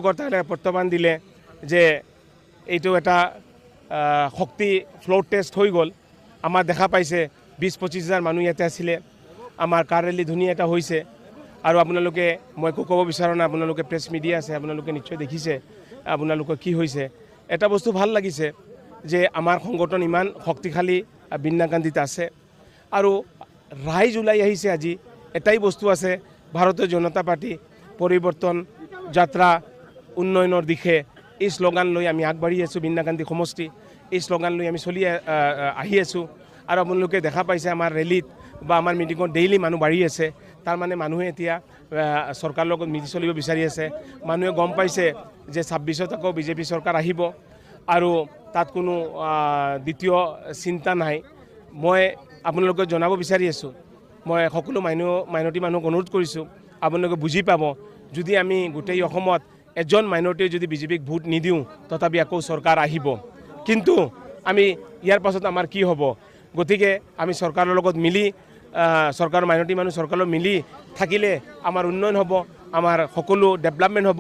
কৰ্তাসকলে প্ৰত্যাহ্বান দিলে যে এইটো এটা শক্তি ফ্ল'ৰ টেষ্ট হৈ গ'ল। আমাৰ দেখা পাইছে 20-25 হাজাৰ মানুহ ইয়াতে আছিলে, আমাৰ কাৰ ৰেলী ধুনীয়া এটা হৈছে। আৰু আপোনালোকে, মই একো ক'ব বিচৰা নাই, আপোনালোকে প্ৰেছ মিডিয়া আছে, আপোনালোকে নিশ্চয় দেখিছে আপোনালোকৰ কি হৈছে। এটা বস্তু ভাল লাগিছে যে আমাৰ সংগঠন ইমান শক্তিশালী বিন্নাকান্দিত আছে আৰু ৰাইজ ওলাই আহিছে। আজি এটাই বস্তু আছে, ভাৰতীয় জনতা পাৰ্টী পৰিৱৰ্তন যাত্ৰা উন্নয়নৰ দিশে, এই শ্লোগান লৈ আমি আগবাঢ়ি আছোঁ। বিন্নাকান্দি সমষ্টি এই শ্লোগান লৈ আমি চলি আহি আছোঁ। আৰু আপোনালোকে দেখা পাইছে আমাৰ ৰেলীত বা আমাৰ মিটিঙত ডেইলি মানুহ বাঢ়ি আছে। তাৰমানে মানুহে এতিয়া চৰকাৰৰ লগত মিলি চলিব বিচাৰি আছে। মানুহে গম পাইছে যে 26ত আকৌ বিজেপি চৰকাৰ আহিব আৰু তাত কোনো দ্বিতীয় চিন্তা নাই। মই আপোনালোকক জনাব বিচাৰি আছোঁ, মই সকলো মাইনৰিটি মানুহক অনুৰোধ কৰিছোঁ, আপোনালোকে বুজি পাব, যদি আমি গোটেই অসমত এজন মাইনৰিটিয়ে যদি বিজেপিক ভোট নিদিওঁ তথাপি আকৌ চৰকাৰ আহিব, কিন্তু আমি ইয়াৰ পাছত আমাৰ কি হ'ব? গতিকে আমি চৰকাৰৰ লগত মিলি, চৰকাৰৰ মাইনৰিটি মানুহ চৰকাৰৰ মিলি থাকিলে আমাৰ উন্নয়ন হ'ব, আমাৰ সকলো ডেভেলপমেণ্ট হ'ব।